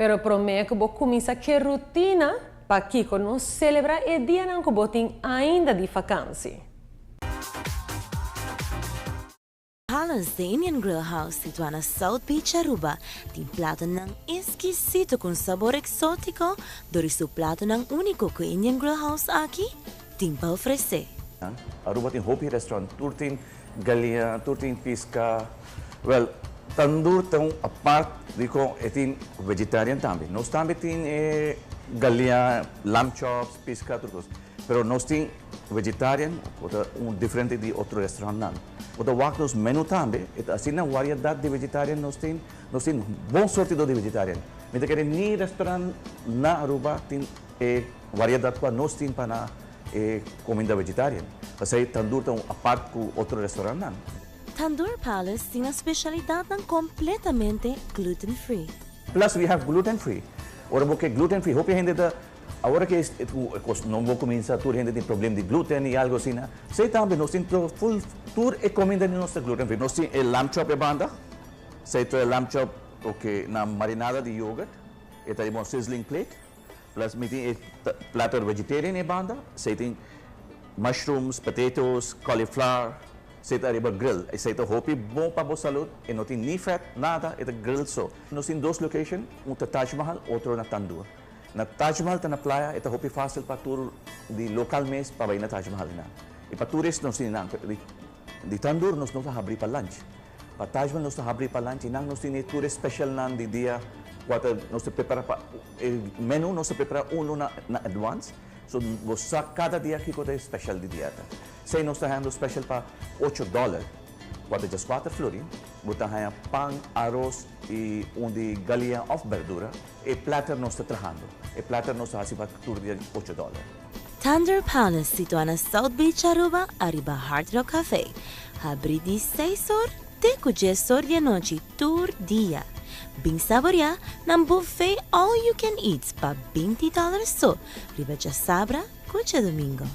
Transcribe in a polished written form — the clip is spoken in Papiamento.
Pero prome cu bo cuminsa cu e rutina, pakico no celebra e dianan cu bo tin ainda di vakantie? Palace The Indian Grill House situa na South Beach, Aruba, tin platonan exquisito cu un sabor exotico dor di su platonan unico cu Indian Grill House aki tin pa ofrece. Aruba tin hopi restaurant, tur tin galia, tur tin pisca. Well, Tandoor ta un apart di con e tin vegetarian tambe. Nos tambe tin e galia, lamb chops, pisca, tur cos. Pero nos tin vegetarian, cu ta un diferente di otro restaurantnan. Bo ta wak nos menu tambe, e ta asina variedad di vegetarian nos tin, nos tin bon sortido di vegetarian. Mi ta kere ni restaurant na Aruba tin e variedad cu nos tin pa na e comida vegetarian. Pasobra Tandoor ta un apart cu otro restaurantnan. Tandoor Palace tin e specialidadnan completamente gluten-free. Plus we have gluten-free. Ora bo ke gluten-free, hopi hende ta awor cu no bo cuminsa, tur hende tin problema di gluten y algo asina. Esey tambe nos tin full tur e comida di nos ta gluten-free. Nos tin e lamb chop e banda. Esey ta lamb chop, okay, na marinada di yogurt. E ta un sizzling plate. Plus mi tin e platter vegetarian e banda. Esey tin mushrooms, potatoes, cauliflower. Esey ta ariba grill. Esey ta hopi bon pa bo salud. E no tin ni vet, nada. E ta grill so. Nos tin dos location. Un ta Taj Mahal, otro na Tandoor. Na Taj Mahal ta na playa, e ta hopi facil pa tur di local mes pa bay na Taj Mahal na. Y pa tourist nos tin nan. Di Tandoor nos no ta habri pa lunch. Pa Taj Mahal nos ta habri pa lunch y nan nos tin tourist special nan di dia cuater nos ta prepara pa e menu, nos ta prepara uno na advance. So bo sa cada dia kico ta special di dia ta. Esey nos ta hayando special pa $8. Cuater just 4 florin. Bo ta haya pan, aros y un di galia of berdura. E platter nos ta trahando. E platter nos ta haci pa tur dia $8. Tandoor Palace situa na South Beach, Aruba, ariba Hard Rock Cafe. Habri di 6 or te cu 10 or di anochi tur dia. Bin saborea nan buffet all you can eat pa $20 so, riba diasabra cu diadomingo.